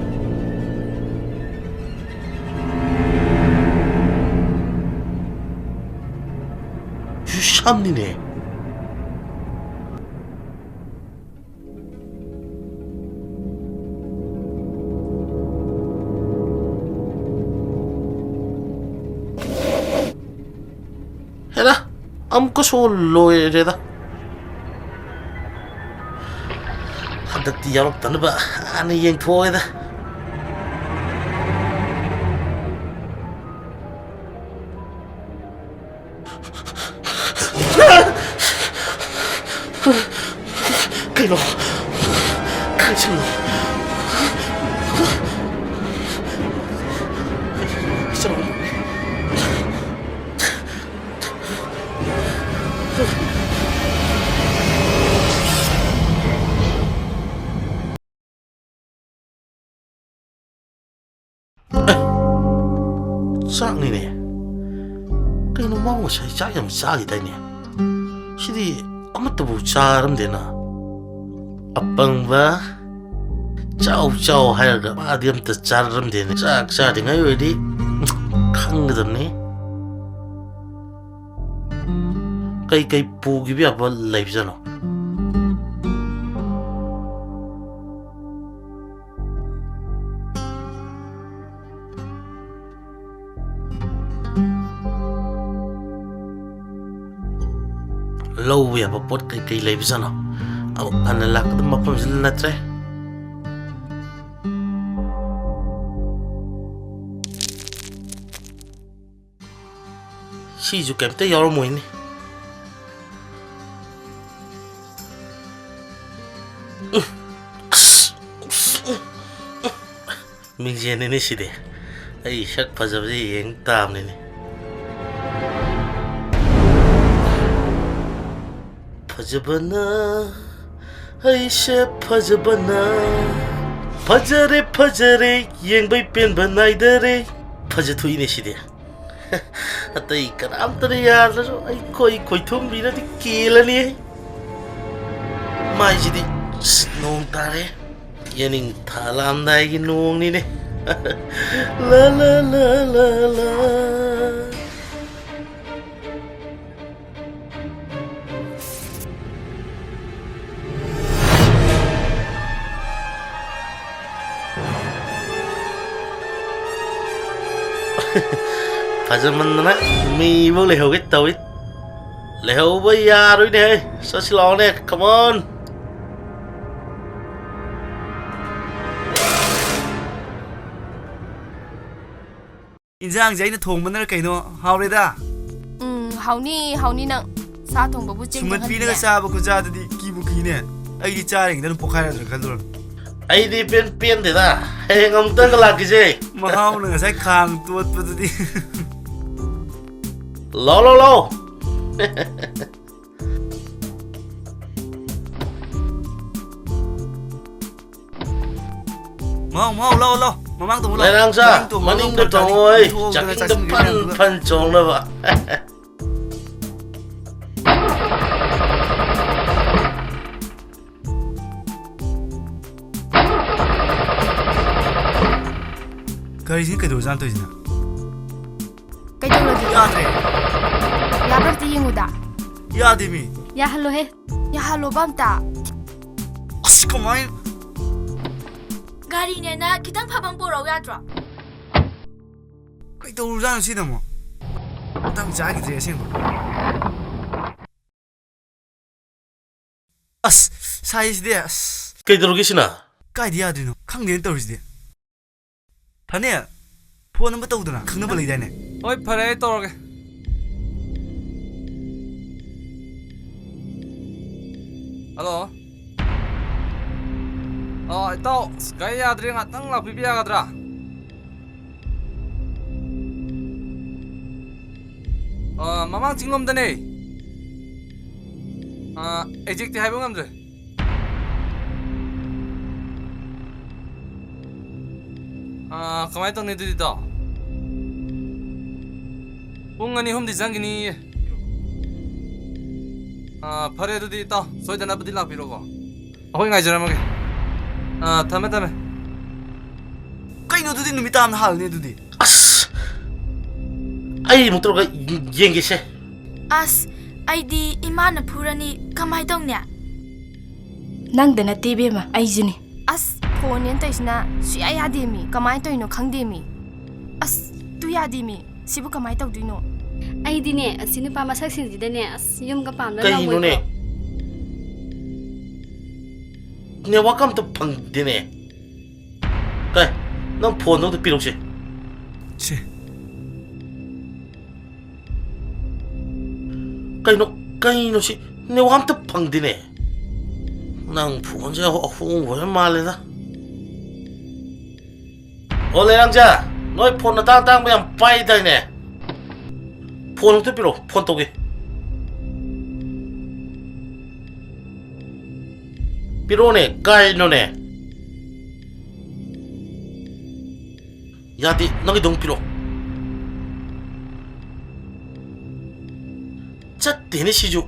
ꯁꯤ ꯁꯝꯅꯤꯅꯦ꯫ ꯍꯦꯔꯥ, ꯑꯃꯨꯛꯀꯁꯨ ꯂꯣꯏꯔꯦꯗ꯫ ꯍꯟꯗꯛꯇꯤ ꯌꯥꯎꯔꯛꯇꯅꯕ ꯍꯥꯟꯅ ꯌꯦꯡꯊꯣꯛꯑꯒꯦꯗ꯫ ꯀꯩꯅꯣ? ꯀꯥꯏ ꯆꯠꯂꯣ? ꯆꯪꯉꯝꯃꯅꯤ꯫ ꯑꯦ, ꯆꯥꯛꯅꯤꯅꯦ꯫ ꯀꯩꯅꯣ, ꯃꯥꯕꯨ ꯉꯁꯥꯏ ꯆꯥꯛ ꯌꯥꯝ ꯆꯥꯈꯤꯗꯥꯏꯅꯦ? ꯁꯤꯗꯤ ꯑꯃꯠꯇꯕꯨ ꯆꯥꯔꯝꯗꯦꯅ꯫ ꯑꯄꯪꯕ, ꯆꯥꯎ ꯆꯥꯎ ꯍꯥꯏꯔꯒ ꯃꯥꯗꯤ ꯑꯝꯇ ꯆꯥꯔꯝꯗꯦꯅꯦ꯫ ꯆꯥꯛ ꯆꯥꯗ꯭ꯔꯤꯉꯩ ꯑꯣꯏꯔꯗꯤ ꯈꯪꯒꯗꯕꯅꯤ꯫ ꯀꯩ ꯀꯩ ꯄꯨꯈꯤꯕ ꯌꯥꯕ ꯂꯩꯕꯖꯥꯠꯅꯣ? ꯂꯧꯕ ꯌꯥꯕ ꯄꯣꯠ ꯀꯩꯀꯩ ꯂꯩꯕꯖꯥꯠꯅꯣ? ꯑꯃꯨꯛ ꯍꯟꯅ ꯂꯥꯛꯀꯗꯕ ꯃꯐꯝꯁꯤꯗ ꯅꯠꯇ꯭ꯔꯦ꯫ ꯁꯤꯁꯨ ꯀꯩꯝꯇ ꯌꯥꯎꯔꯝꯃꯣꯏꯅꯦ꯫ ꯎꯝ꯫ ꯑꯁ, ꯑꯁ, ꯎꯝ, ꯎꯝ꯫ ꯃꯤꯡꯖꯦꯜꯅꯤꯅꯦ ꯁꯤꯗꯤ꯫ ꯑꯩ ꯁꯛ ꯐꯖꯕꯁꯦ ꯌꯦꯡ ꯇꯥꯕꯅꯤꯅꯦ꯫ ꯐꯖꯕꯅ, ꯑꯩꯁꯦ ꯐꯖꯕꯅ, ꯐꯖꯔꯦ, ꯐꯖꯔꯦ, ꯌꯦꯡꯕꯩ ꯄꯦꯟꯕ ꯅꯥꯏꯗꯔꯦ꯫ ꯐꯖꯊꯣꯛꯏꯅꯦ ꯁꯤꯗꯤ꯫ ꯑꯇꯩ ꯀꯅꯥꯝꯇꯅ ꯌꯥꯗ꯭ꯔꯁꯨ ꯑꯩꯈꯣꯏ ꯈꯣꯏꯊꯨꯝꯕꯤꯅꯗꯤ ꯀꯦꯜꯂꯅꯤ꯫ ꯃꯥꯏꯁꯤꯗꯤ ꯅꯣꯡ ꯇꯥꯔꯦ꯫ ꯌꯦꯅꯤꯡ ꯊꯥ ꯂꯥꯛꯑꯝꯗꯥꯏꯒꯤ ꯅꯣꯡꯅꯤꯅꯦ꯫ ꯂꯥ, ꯂꯥ, ꯂꯥ, ꯂꯥ, ꯂꯥ꯫ ꯐꯖꯃꯟꯗꯅ ꯃꯤꯐꯧ ꯂꯩꯍꯧꯒꯦ ꯇꯧꯏ꯫ ꯂꯩꯍꯧꯕ ꯌꯥꯔꯣꯏꯅꯦꯍꯦ꯫ ꯆꯠꯁꯤ ꯂꯥꯛꯑꯣꯅꯦ, come on꯫ ꯏꯟꯖꯥꯡꯁꯦ ꯑꯩꯅ ꯊꯣꯡꯕꯅꯔ ꯀꯩꯅꯣ ꯍꯥꯎꯔꯦꯗ꯫ ꯎꯝ, ꯍꯥꯎꯅꯤ, ꯍꯥꯎꯅꯤ ꯅꯪ꯫ ꯁꯥ ꯊꯣꯡꯕꯕꯨ ꯆꯦꯡ ꯁꯨꯡꯒꯠꯄꯤꯅꯒ ꯆꯪꯍꯟꯕꯤꯅꯦ꯫ ꯆꯥꯕ ꯈꯨꯠꯆꯥꯗꯨꯗꯤ ꯀꯤꯕꯨ ꯀꯤꯅꯦ꯫ ꯑꯩꯗꯤ ꯆꯥꯔꯤꯉꯩꯗ ꯑꯗꯨꯝ ꯄꯣꯛꯈꯥꯏꯔꯗ꯭ꯔꯥ ꯈꯜꯂꯨꯔꯝ꯫ ꯑꯩꯗꯤ ꯏꯄꯦꯟ ꯄꯦꯟꯗꯦꯗ꯫ ꯍꯌꯦꯡ ꯑꯃꯨꯛꯇꯪꯒ ꯂꯥꯛꯈꯤꯁꯦ꯫ ꯃꯍꯥꯎꯅ ꯉꯁꯥꯏ ꯈꯥꯡ ꯇꯣꯠꯄꯗꯨꯗꯤ꯫ ꯂꯥꯎ ꯂꯥꯎ ꯂꯥꯎ꯫ ꯃꯍꯥꯎ ꯃꯍꯥꯎ ꯂꯥꯎ ꯂꯥꯎ꯫ ꯃꯃꯥꯡ ꯇꯣꯡꯉꯨ ꯂꯥꯎ꯫ ꯂꯩꯔꯥꯡꯁꯥ, ꯃꯅꯤꯡ ꯇꯣꯡꯉꯨ ꯂꯥꯎ, ꯃꯅꯤꯡꯗ ꯇꯣꯡꯉꯨ ꯂꯥꯎ, ꯇꯣꯡꯉꯣꯏ꯫ ꯇꯣꯡꯉꯨ ꯂꯥꯎ, ꯆꯥꯛꯈꯤꯡꯗ ꯆꯥꯛꯈꯤꯡ ꯐꯟ ꯃꯌꯥꯝꯗꯨꯒ꯫ ꯐꯟ ꯆꯣꯡꯅꯕ꯫ ꯒꯥꯔꯤꯁꯤꯅ ꯀꯩꯗꯧꯔꯖꯥꯠꯅꯣ ꯇꯧꯔꯤꯁꯤꯅ? ꯀꯩꯗꯧꯔꯒꯦ? ꯌꯥꯗ꯭ꯔꯦ꯫ ꯌꯥꯕ꯭ꯔꯥ ꯑꯝꯇ ꯌꯦꯡꯉꯨꯗ꯫ ꯌꯥꯗꯦꯃꯤ꯫ ꯌꯥꯍꯜꯂꯣꯍꯦ꯫ ꯌꯥꯍꯜꯂꯣꯕ ꯑꯝꯇ꯫ ꯑꯁ, ꯀꯃꯥꯏ? ꯒꯥꯔꯤꯅꯦꯅ ꯈꯤꯇꯪ ꯐꯕ ꯑꯃ ꯄꯨꯔꯛꯎ ꯌꯥꯗ꯭ꯔꯣ? ꯀꯩꯗꯧꯔꯖꯥꯠꯅꯣ ꯁꯤꯅ ꯑꯃꯨꯛ? ꯃꯇꯥꯡ ꯆꯥꯈꯤꯗ꯭ꯔꯦ ꯑꯁꯦꯡꯕ꯫ ꯑꯁ, ꯁꯥꯏꯁꯤꯗꯤ ꯑꯁ꯫ ꯀꯩꯗꯧꯔꯒꯦ ꯁꯤꯅ? ꯀꯥꯏꯗ ꯌꯥꯗꯣꯏꯅꯣ? ꯈꯪꯗꯦꯅ ꯇꯧꯔꯤꯁꯤꯗꯤ꯫ ꯐꯅꯦ, ꯐꯣꯟ ꯑꯃ ꯇꯧꯗꯅ, ꯈꯪꯅꯕ ꯂꯩꯗꯥꯏꯅꯦ? ꯍꯣꯏ, ꯐꯔꯦ, ꯑꯩ ꯇꯧꯔꯒꯦ꯫ ꯍꯜꯂꯣ꯫ ꯑꯣ, ꯏꯇꯥꯎ, ꯑꯁ, ꯒꯥꯔꯤ ꯌꯥꯗ꯭ꯔꯦ, ꯉꯥꯛꯇꯪ ꯂꯥꯛꯄꯤꯕ ꯌꯥꯒꯗ꯭ꯔꯥ? ꯑ, ꯃꯃꯥꯡ ꯆꯤꯡꯂꯣꯝꯗꯅꯦ꯫ ꯑ, exact ꯇꯤ ꯍꯥꯏꯕ ꯉꯝꯗ꯭ꯔꯦ꯫ ꯑ, ꯀꯃꯥꯏꯅ ꯇꯧꯅꯤ ꯑꯗꯨꯗꯤ, ꯏꯇꯥꯎ? ꯄꯨꯡ ꯑꯅꯤ ꯑꯍꯨꯝꯗꯤ ꯆꯪꯈꯤꯅꯤꯌꯦ꯫ ꯑ, ꯐꯔꯦ ꯑꯗꯨꯗꯤ, ꯏꯇꯥꯎ, ꯁꯣꯏꯗꯅꯕꯗꯤ ꯂꯥꯛꯄꯤꯔꯣꯀꯣ꯫ ꯑꯩꯈꯣꯏ ꯉꯥꯏꯖꯔꯝꯃꯒꯦ꯫ ꯑ, ꯊꯝꯃꯦ, ꯊꯝꯃꯦ꯫ ꯀꯩꯅꯣ ꯑꯗꯨꯗꯤ? ꯅꯨꯃꯤꯠ ꯇꯥꯕꯅ ꯍꯥꯜꯂꯅꯤ ꯑꯗꯨꯗꯤ꯫ ꯑꯁ! ꯑꯩ ꯑꯃꯨꯛ ꯇꯧꯔꯒ ꯌꯦꯡꯒꯦꯁꯦ꯫ ꯑꯁ, ꯑꯩꯗꯤ ꯏꯃꯥꯅ ꯐꯨꯔꯅꯤ, ꯀꯃꯥꯏ ꯇꯧꯅꯤ? ꯅꯪꯗ ꯅꯠꯇꯦ ꯏꯕꯦꯝꯃ, ꯑꯩꯁꯤꯅꯤ꯫ ꯑꯁ, ꯐꯣꯟꯅꯦꯅ ꯇꯧꯔꯤꯁꯤꯅ ꯁꯨꯌꯥ ꯌꯥꯗꯦꯃꯤ, ꯀꯃꯥꯏꯅ ꯇꯧꯔꯤꯅꯣ ꯈꯪꯗꯦꯃꯤ꯫ ꯑꯁ, ꯇꯨ ꯌꯥꯗꯦꯃꯤ, ꯁꯤꯕꯨ ꯀꯃꯥꯏꯅ ꯇꯧꯗꯣꯏꯅꯣ? ꯑꯩꯗꯤꯅꯦ, ꯑꯁꯤ ꯅꯨꯄꯥ ꯃꯁꯛꯁꯤꯡꯁꯤꯗꯅꯦ, ꯑꯁ, ꯌꯨꯝꯒ ꯄꯥꯝꯗ ꯀꯩꯅꯣꯅꯦ? ꯂꯥꯛꯑꯣꯏꯀꯣ꯫ ꯅꯦꯠꯋꯥꯛ ꯑꯝꯇ ꯐꯪꯗꯦꯅꯦ꯫ ꯀꯩ, ꯅꯪ ꯐꯣꯟꯗꯣ ꯑꯝꯇ ꯄꯤꯔꯛꯁꯦ꯫ ꯁꯦ꯫ ꯀꯩꯅꯣ, ꯀꯩꯅꯣ ꯁꯤ? ꯅꯦꯠꯋꯥꯛ ꯑꯝꯇ ꯐꯪꯗꯦꯅꯦ꯫ ꯅꯪ ꯐꯣꯟꯁꯦ ꯑꯍꯣ-, ꯑꯍꯣꯡꯕ ꯑꯣꯏꯔ ꯃꯥꯜꯂꯦꯗ꯫ ꯑꯣ, ꯂꯩꯔꯥꯡꯖꯥ, ꯅꯣꯏ ꯐꯣꯟ ꯑꯇꯥꯡ ꯑꯇꯥꯡꯕ ꯌꯥꯝ ꯄꯥꯏꯗꯥꯏꯅꯦ? ꯐꯣꯟ ꯑꯝꯇ ꯄꯤꯔꯛꯑꯣ, ꯐꯣꯟ ꯇꯧꯒꯦ꯫ ꯄꯤꯔꯛꯑꯣꯅꯦ, ꯀꯥꯏꯅꯣꯅꯦ? ꯌꯥꯗꯦ, ꯅꯪꯒꯤꯗꯣ ꯑꯃꯨꯛ ꯄꯤꯔꯛꯑꯣ꯫ ꯆꯠꯇꯦꯅꯦ ꯁꯤꯁꯨ꯫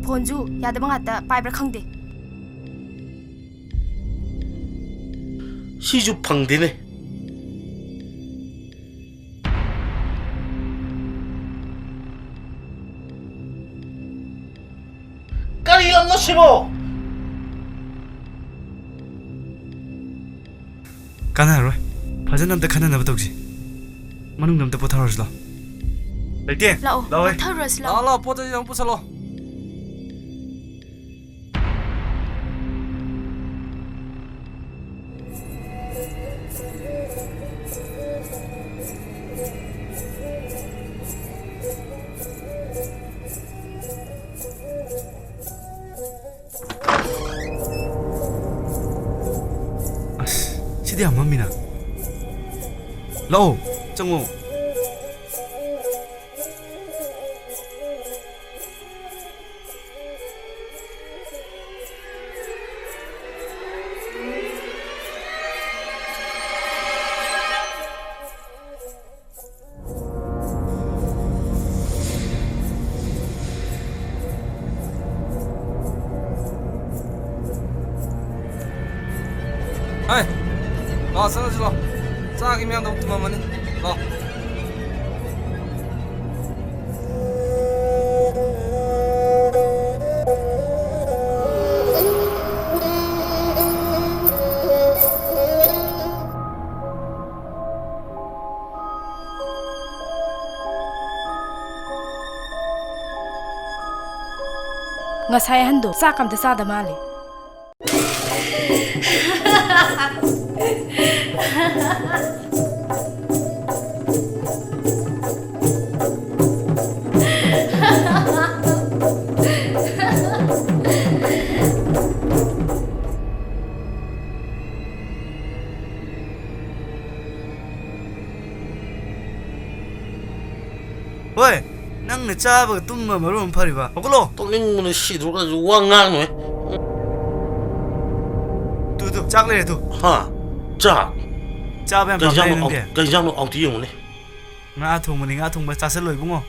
ꯐꯣꯟꯁꯨ ꯌꯥꯗꯕ ꯉꯥꯛꯇ ꯄꯥꯏꯕ꯭ꯔꯥ ꯈꯪꯗꯦ꯫ ꯁꯤꯁꯨ ꯐꯪꯗꯦꯅꯦ꯫ ꯀꯔꯤ ꯂꯝꯅꯣ ꯁꯤꯕꯣ? ꯀꯥꯟꯅꯔꯣꯏ꯫ ꯐꯖꯅ ꯑꯝꯇ ꯈꯟꯅꯅꯕ ꯇꯧꯁꯤ꯫ ꯃꯅꯨꯡꯗ ꯑꯝꯇ ꯄꯣꯊꯥꯔꯨꯁꯤ ꯂꯥꯎ꯫ ꯂꯩꯇꯦ꯫ ꯂꯥꯛꯑꯣ, ꯂꯥꯛꯑꯣ, ꯍꯦ꯫ ꯄꯣꯊꯥꯔꯨꯔꯁꯤ ꯂꯥꯛꯑꯣ꯫ ꯂꯥꯛꯑꯣ, ꯂꯥꯛꯑꯣ, ꯄꯣꯠ ꯆꯩ ꯑꯃꯨꯛ ꯄꯨꯁꯜꯂꯣ꯫ ꯑꯁ, ꯁꯤꯗꯤ ꯌꯥꯝ ꯃꯝꯃꯤꯅ꯫ ꯂꯥꯛꯑꯣ, ꯆꯪꯉꯣ꯫ ꯍꯩ, ꯂꯥꯛꯑꯣ, ꯆꯪꯉꯁꯤ ꯂꯥꯛꯑꯣ꯫ ꯆꯥꯒꯤ ꯃꯌꯥꯝꯗꯣ ꯑꯃꯨꯛ ꯊꯝꯃꯝꯃꯅꯤ꯫ ꯂꯥꯛꯑꯣ꯫ ꯉꯁꯥꯏ ꯑꯍꯟꯗꯣ ꯆꯥꯛ ꯑꯝꯇ ꯆꯥꯗ ꯃꯥꯜꯂꯦ꯫ ꯍꯣꯏ, ꯅꯪꯅ ꯆꯥꯕꯒ ꯇꯨꯝꯕ ꯃꯔꯣꯟ ꯑꯃ ꯐꯔꯤꯕ꯫ ꯍꯧꯒꯠꯂꯣ꯫ ꯇꯨꯝꯅꯤꯡꯕꯅ ꯁꯤꯗꯣꯔꯒꯁꯨ ꯋꯥ ꯉꯥꯡꯅꯨꯍꯦ꯫ ꯇꯨ, ꯇꯨ, ꯆꯥꯛ ꯂꯩꯔꯦ ꯇꯨ꯫ ꯍꯥ? ꯆꯥꯛ? ꯆꯥꯕ ꯌꯥꯝ ꯀꯩ ꯄꯥꯝꯖꯩ ꯏꯟꯖꯥꯡꯅꯣ? ꯅꯪꯗꯤ꯫ ꯀꯩ ꯏꯟꯖꯥꯡꯅꯣ? ꯑꯥꯎꯇꯤ ꯌꯦꯡꯉꯨꯅꯦ꯫ ꯉꯥ ꯊꯣꯡꯕꯅꯤ, ꯉꯥ ꯊꯣꯡꯕ ꯆꯥꯁꯤꯜꯂꯣ ꯏꯕꯨꯡꯉꯣ꯫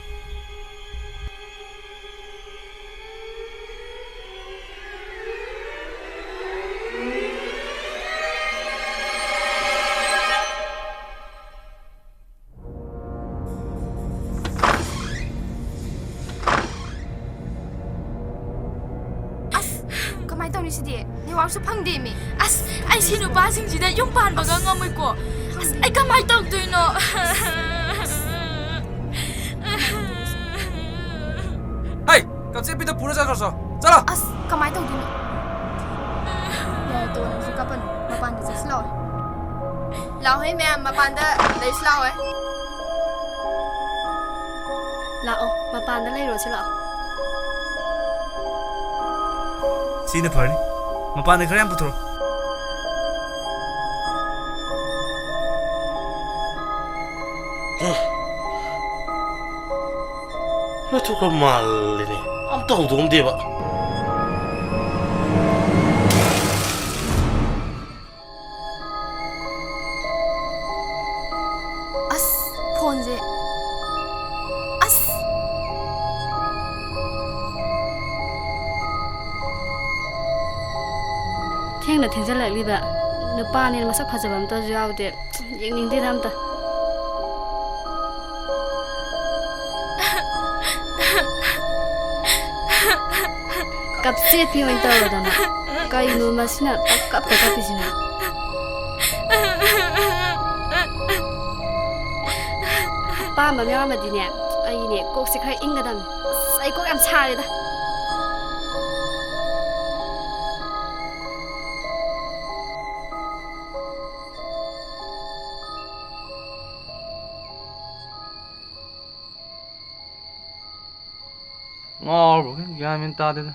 ꯑꯁ, ꯀꯃꯥꯏ ꯇꯧꯅꯤ ꯁꯤꯗꯤ? ꯅꯦꯠꯋꯥꯔꯛꯁꯨ ꯐꯪꯗꯦꯃꯤ꯫ ꯑꯁ, ꯑꯩ ꯁꯤ ꯅꯨꯄꯥꯁꯤꯡꯁꯤꯗ ꯌꯨꯝ ꯄꯥꯟꯕꯒ ꯉꯝꯃꯣꯏꯀꯣ꯫ ꯑꯁ, ꯑꯩ ꯀꯃꯥꯏ ꯇꯧꯗꯣꯏꯅꯣ? ꯍꯩ, ꯀꯞꯆꯦꯠꯄꯤꯗꯣ ꯄꯨꯔ ꯆꯠꯈ꯭ꯔꯁꯣ꯫ ꯆꯠꯂꯣ꯫ ꯑꯁ, ꯀꯃꯥꯏ ꯇꯧꯗꯣꯏꯅꯣ? ꯌꯥꯔꯦ, ꯇꯣꯛꯑꯣ, ꯅꯪꯁꯨ ꯀꯞꯄꯅꯨ꯫ ꯃꯄꯥꯟꯗ ꯆꯠꯁꯤ ꯂꯥꯛꯑꯣ꯫ ꯂꯥꯛꯑꯣꯍꯦ ꯃꯌꯥꯝ, ꯃꯄꯥꯟꯗ ꯂꯩꯁꯤ ꯂꯥꯛꯑꯣꯍꯦ꯫ ꯂꯥꯛꯑꯣ, ꯃꯄꯥꯟꯗ ꯂꯩꯔꯨꯔꯁꯤ ꯂꯥꯛꯑꯣ꯫ ꯁꯤꯅ ꯐꯔꯅꯤ꯫ ꯃꯄꯥꯟꯗ ꯈꯔ ꯌꯥꯝ ꯄꯨꯊꯣꯔꯛꯑꯣ꯫ ꯂꯣꯏꯊꯣꯛꯈ꯭ꯔ ꯃꯥꯜꯂꯤꯅꯦ꯫ ꯑꯝꯇ ꯍꯧꯗꯣꯛꯑꯝꯗꯦꯕ꯫ ꯑꯁ, ꯐꯣꯟꯁꯦ꯫ ꯑꯁ! ꯊꯦꯡꯅ ꯊꯦꯡꯖꯜꯂꯛꯂꯤꯕ ꯅꯨꯄꯥꯅꯦꯅ ꯃꯁꯛ ꯐꯖꯕ ꯑꯝꯇꯁꯨ ꯌꯥꯎꯗꯦ꯫ ꯌꯦꯡꯅꯤꯡꯗꯦꯗ ꯑꯝꯇ꯫ ꯀꯞꯆꯦꯠꯄꯤ ꯑꯣꯏꯅ ꯇꯧꯔꯗꯅ꯫ ꯀꯩꯅꯣ ꯃꯁꯤꯅ ꯄꯪꯀꯞꯇ ꯀꯞꯄꯤꯁꯤꯅ? ꯑꯄꯥꯝꯕ ꯑꯃ ꯌꯥꯎꯔꯝꯃꯗꯤꯅꯦ, ꯑꯩꯅꯦ ꯀꯣꯛꯁꯦ ꯈꯔ ꯏꯪꯒꯗꯕꯅꯤ꯫ ꯑꯁ, ꯑꯩ ꯀꯣꯛ ꯌꯥꯝ ꯁꯥꯔꯦꯗ꯫ ꯉꯥꯎꯔꯕ ꯈꯪꯗꯦ, ꯒ꯭ꯌꯥꯟ ꯃꯦꯟ ꯇꯥꯗꯦꯗ꯫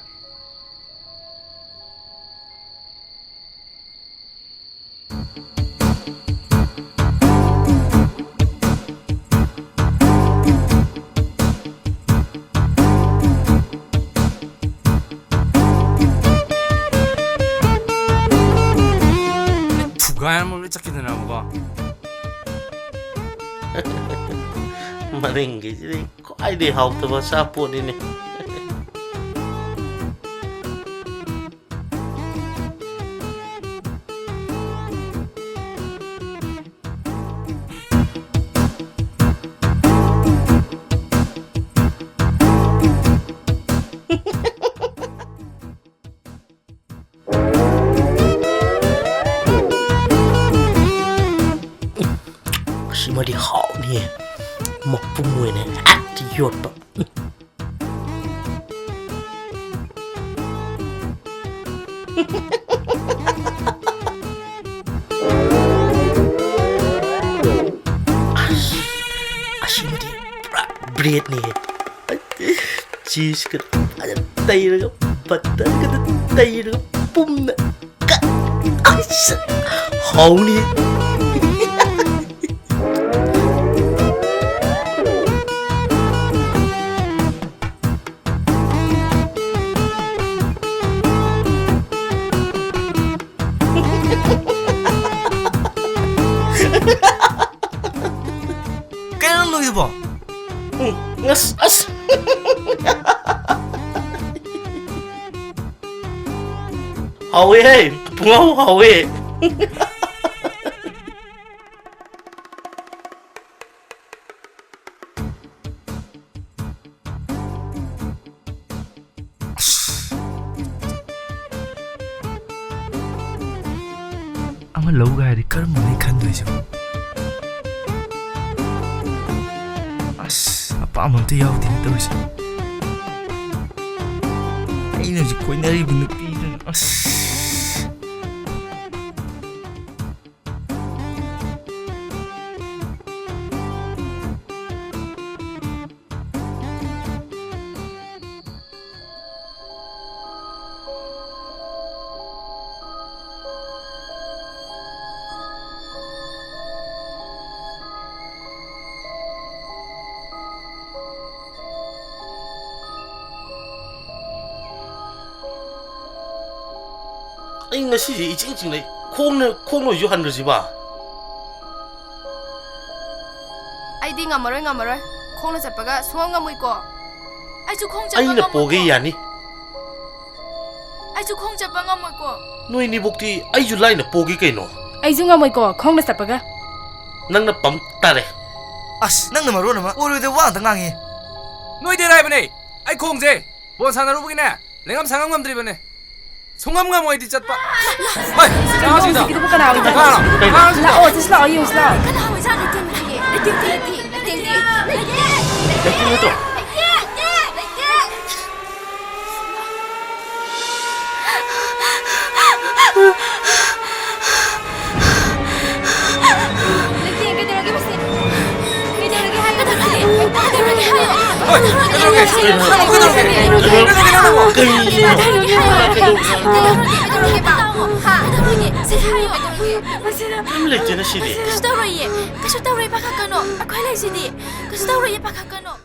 ꯃꯔꯤꯡꯒꯤꯁꯤꯗꯤ ꯈ꯭ꯋꯥꯏꯗꯒꯤ ꯍꯥꯎꯇꯕ ꯑꯆꯥꯄꯣꯠꯅꯤꯅꯦ꯫ ꯑꯁꯤꯃꯗꯤ ꯍꯥꯎꯅꯤꯌꯦ꯫ ꯃꯄꯨꯝ ꯑꯣꯏꯅ ꯍꯦꯛꯇ ꯌꯣꯠꯄ꯫ ꯑꯁ, ꯑꯁꯤꯃꯗꯤ ꯄꯨꯔꯥ ꯕ꯭ꯔꯦꯗꯅꯤꯍꯦ꯫ ꯆꯤꯁꯀ ꯐꯖꯅ ꯇꯩꯔꯒ, ꯕꯠꯇꯔꯒꯗ ꯇꯩꯔꯒ ꯄꯨꯝꯅ ꯀ-, ꯑꯁ, ꯍꯥꯎꯅꯤ꯫ ꯀꯩꯅꯣ ꯅꯣꯏꯗꯨꯕꯣ? ꯎꯝ, ꯑꯁ, ꯑꯁ꯫ ꯍꯥꯎꯋꯦꯍꯦ, ꯄꯨꯡꯍꯥꯎ ꯍꯥꯎꯋꯦ꯫ ꯑꯁ꯫ ꯑꯃ ꯂꯧꯒꯦ ꯍꯥꯏꯔꯗꯤ ꯀꯔꯝꯕꯅꯣ ꯑꯩ ꯈꯟꯗꯣꯏꯁꯤꯕꯣ? ꯑꯁ, ꯑꯄꯥꯝꯕ ꯑꯝꯇ ꯌꯥꯎꯗꯦꯅꯦ ꯇꯧꯔꯤꯁꯦ꯫ ꯑꯩꯅ ꯍꯧꯖꯤꯛ ꯀꯣꯏꯅꯔꯤꯕ ꯅꯨꯄꯤꯗꯨꯅ, ꯑꯁ꯫ ꯑꯩ ꯉꯁꯤꯁꯦ ꯏꯆꯤꯡ ꯆꯤꯡꯅꯩ꯫ ꯈꯣꯡꯅ, ꯈꯣꯡꯅ ꯑꯣꯏꯁꯨ ꯍꯟꯈ꯭ꯔꯁꯤꯕ? ꯗꯤ ꯉꯝꯃꯔꯣꯏ, ꯉꯝꯃꯔꯣꯏ꯫ ꯈꯣꯡꯅ ꯆꯠꯄꯒ ꯁꯨꯡꯉꯝ ꯉꯝꯃꯣꯏꯀꯣ꯫ ꯑꯩꯁꯨ ꯈꯣꯡ ꯆꯠꯄ ꯑꯩꯅ ꯉꯝꯃꯣꯏꯀꯣ꯫ ꯄꯣꯒꯦ ꯌꯥꯅꯤ꯫ ꯑꯩꯁꯨ ꯈꯣꯡ ꯆꯠꯄ ꯉꯝꯃꯣꯏꯀꯣ꯫ ꯅꯣꯏ ꯅꯤꯕꯨꯛꯇꯤ ꯑꯩꯁꯨ ꯂꯥꯏꯅ ꯄꯣꯒꯦ ꯀꯩꯅꯣ꯫ ꯑꯩꯁꯨ ꯉꯝꯃꯣꯏꯀꯣ, ꯈꯣꯡꯅ ꯆꯠꯄꯒ꯫ ꯅꯪꯅ ꯄꯝ ꯇꯥꯔꯦ꯫ ꯑꯁ, ꯅꯪꯅ ꯃꯔꯣꯟ ꯑꯃ ꯑꯣꯏꯔꯣꯏꯗ ꯋꯥ ꯉꯥꯛꯇ ꯉꯥꯡꯉꯤ꯫ ꯅꯣꯏꯗꯤ ꯑꯔꯥꯏꯕꯅꯦ꯫ ꯑꯩ ꯈꯣꯡꯁꯦ ꯕꯣꯜ ꯁꯥꯟꯅꯔꯨꯕꯒꯤꯅꯦ, ꯂꯦꯡꯉꯝ ꯁꯥꯉꯝ ꯉꯝꯗ꯭ꯔꯤꯕꯅꯦ꯫ ꯁꯨꯡꯉꯝ ꯉꯝꯃꯣꯏ ꯑꯩꯗꯤ ꯆꯠꯄ꯫ ꯍꯣꯏ, ꯁꯤꯗ, ꯁꯤꯗ꯫ ꯍꯧꯖꯤꯛꯀꯤꯗꯨꯕꯨ ꯀꯅꯥ ꯑꯣꯏꯖꯥꯠꯅꯣ? ꯀꯅꯥꯅꯣ? ꯀꯅꯥꯅꯣ ꯁꯤꯗ? ꯂꯥꯛꯑꯣ, ꯁꯤꯁꯨ ꯂꯥꯛꯑꯣ, ꯌꯦꯡꯉꯨꯁꯤ ꯂꯥꯛꯑꯣ꯫ ꯀꯅꯥ ꯑꯣꯏꯖꯥꯠꯅꯣ? ꯂꯩꯇꯦ, ꯂꯩꯇꯦ, ꯂꯩꯇꯦ, ꯂꯩꯇꯦ, ꯂꯩꯇꯦ, ꯂꯩꯇꯦ꯫ ꯂꯩꯇꯦ ꯅꯠꯇ꯭ꯔꯣ? ꯂꯩꯇꯦ, ꯂꯩꯇꯦ, ꯂꯩꯇꯦ꯫ ꯂꯩꯇꯦ, ꯀꯩꯗꯧꯔꯒꯦ ꯃꯁꯤ? ꯀꯩꯗꯧꯔꯒꯦ ꯍꯥꯏꯌꯣ? ꯀꯩꯗꯧꯔꯒꯦ ꯍꯥꯏꯌꯣ? ꯍꯣꯏ, ꯀꯩꯗꯧꯔꯒꯦ? ꯀꯩꯗꯧꯔꯒꯦ? ꯀꯩꯗꯧꯔꯒꯦ? ꯀꯩꯗꯧꯔꯒꯦ? ꯀꯩꯗꯧꯔꯒꯦ? ꯀꯩꯗꯧꯔꯒꯦ? ꯀꯩꯗꯧꯔꯒꯦ? ꯍꯥ? ꯀꯩꯗꯧꯔꯒꯦ? ꯁꯤ ꯍꯥꯏꯌꯣ, ꯀꯩꯗꯧꯔꯒꯦ? ꯀꯩꯝ ꯂꯩꯇꯦꯅ ꯁꯤꯗꯤ꯫ ꯀꯩꯁꯨ ꯇꯧꯔꯣꯏꯌꯦ꯫ ꯀꯩꯁꯨ ꯇꯧꯔꯣꯏ, ꯄꯥꯈꯠꯀꯅꯣ꯫ ꯑꯩꯈꯣꯏ ꯂꯩꯁꯤꯗꯤ꯫ ꯀꯩꯁꯨ ꯇꯧꯔꯣꯏꯌꯦ, ꯄꯥꯈꯠꯀꯅꯣ꯫